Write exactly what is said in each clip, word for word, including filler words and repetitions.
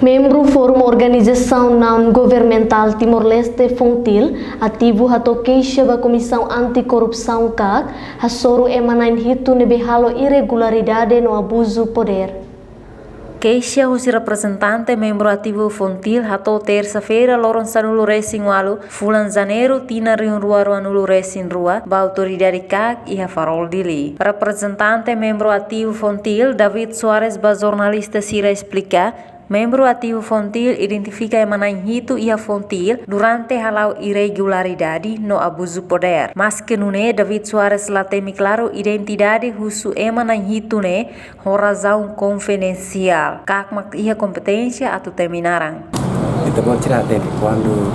Membru Forum Organizasaun Naun Governamentál Timor-Leste, FONGTIL, ativu hato'o keixa ba Komisaun Anti-Korrupsaun, KAK, hasoru ema na'in-hitu ne'ebé halo irregularidade no abuzu podér. Keixa husi reprezentante membru ativu FONGTIL hato'o tersa-feira, loron sanulu-resin-ualu, fulan Janeiru, tinan rihun rua ruanulu-resin-rua, ba autoridade KAK iha Farol, Dili. Reprezentante membru ativu FONGTIL, David Soares, ba jornalista sira esplika, membru ativu FONGTIL identifika ema na'in-hitu iha FONGTIL durante hala'o irregularidade no abuzu podér. Maske nune'e, David Soares la temi klaru identidade husu ema na'in-hitu ne'e, ho razaun konfidensiál. KAK mak iha kompeténsia atu temi naran. Ita-boot sira hatene, kuandu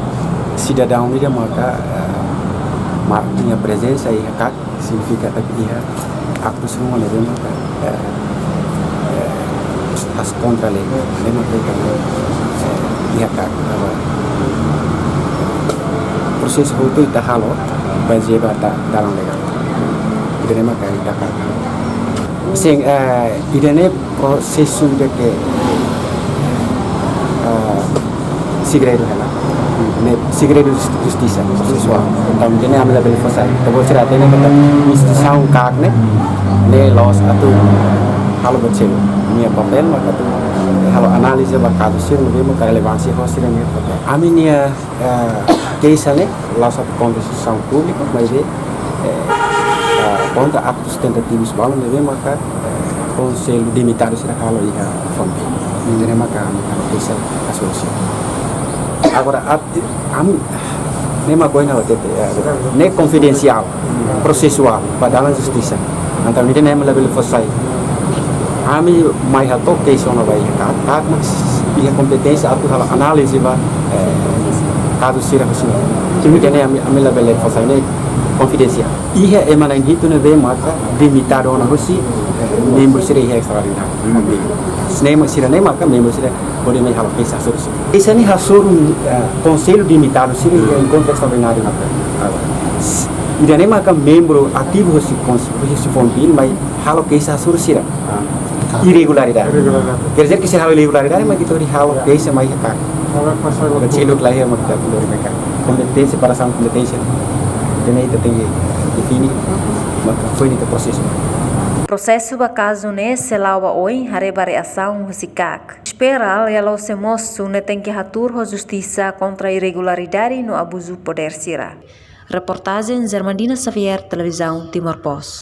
sidadaun ida maka, eh, ma-, nia prezensa iha KAK, signifika katak iha aktus ruma ne'ebé maka, eh, eh, faz kontra lei, ne'e maka ita, eh, iha KAK. Agora, prosesu hotu ita halo bazeia ba da-, dalan legál. Ida-ne'e maka ita KAK. Sin, eh, ida-ne'e prosesu ida ke, eh, segredu hela. Ne'e segredu jus-, justisa prosesuál. Entaun, ida-ne'e ami labele fó sai. Ita-boot sira hatene katak instituisaun KAK ne'e, ne'e la'ós atu halo buat seluk. Nia papél maka atu halo análize ba kazu sira ne'ebé maka relevánsia ho sira-nia papél. Ami-nia eh, keixa ne'e la'ós atu kontra instituisaun públiku, maibé, eh, eh, kontra aktus tentativus balun ne'ebé maka, eh, konsellu demitadu sira halo iha FONGTIL. Ne'e maka ami halo keixa hasoru sira. Agora, atu, ami, ne'e mak ohin ha'u hatete, eh, ne'e konfidensiál, prosesuál, ba dalan justisa. Entaun, ida-ne'e ami labele fó sai. Ami mai hato'o keixa ona ba iha KAK, KAK mak iha kompeténsia atu halo análize ba, eh, kazu sira husi ne'e. Ida-ne'e ami, ami labele fó sai, ne'e konfidensiál. Iha ema na'in-hitu ne'ebé maka demitadu ona husi membru sira iha estraordináriu. Ne'e mak sira-ne'e maka membru sira hodi mai halo keixa hasoru sira. Keixa ne'e hasoru, eh, konsellu demitadu sira iha enkontru estraordináriu maka. Ida-ne'e maka membru ativu husi kons-, husi FONGTIL mai halo keixa hasoru sira. Ah. Irregularidade. Irregularidade. Quer dizer que se halo irregularidade, mak ita hodi halo keixa mai iha KAK. Agora pasa agora. Kecil duk lahir mak ita hodi mai KAK. Kompeténsia, separasaun kompeténsia. Ida-ne'e ita tenke define, mak foin ita prosesu. Prosesu ba kazu ne'e sei la'o ba oin, haree ba reasaun husi KAK. Espera, lia lose mosu ne'e tenke hatuur ho justisa kontra irregularidade no abuzu podér sira. Reportajen Germandina Xavier, Televizaun Timor Post.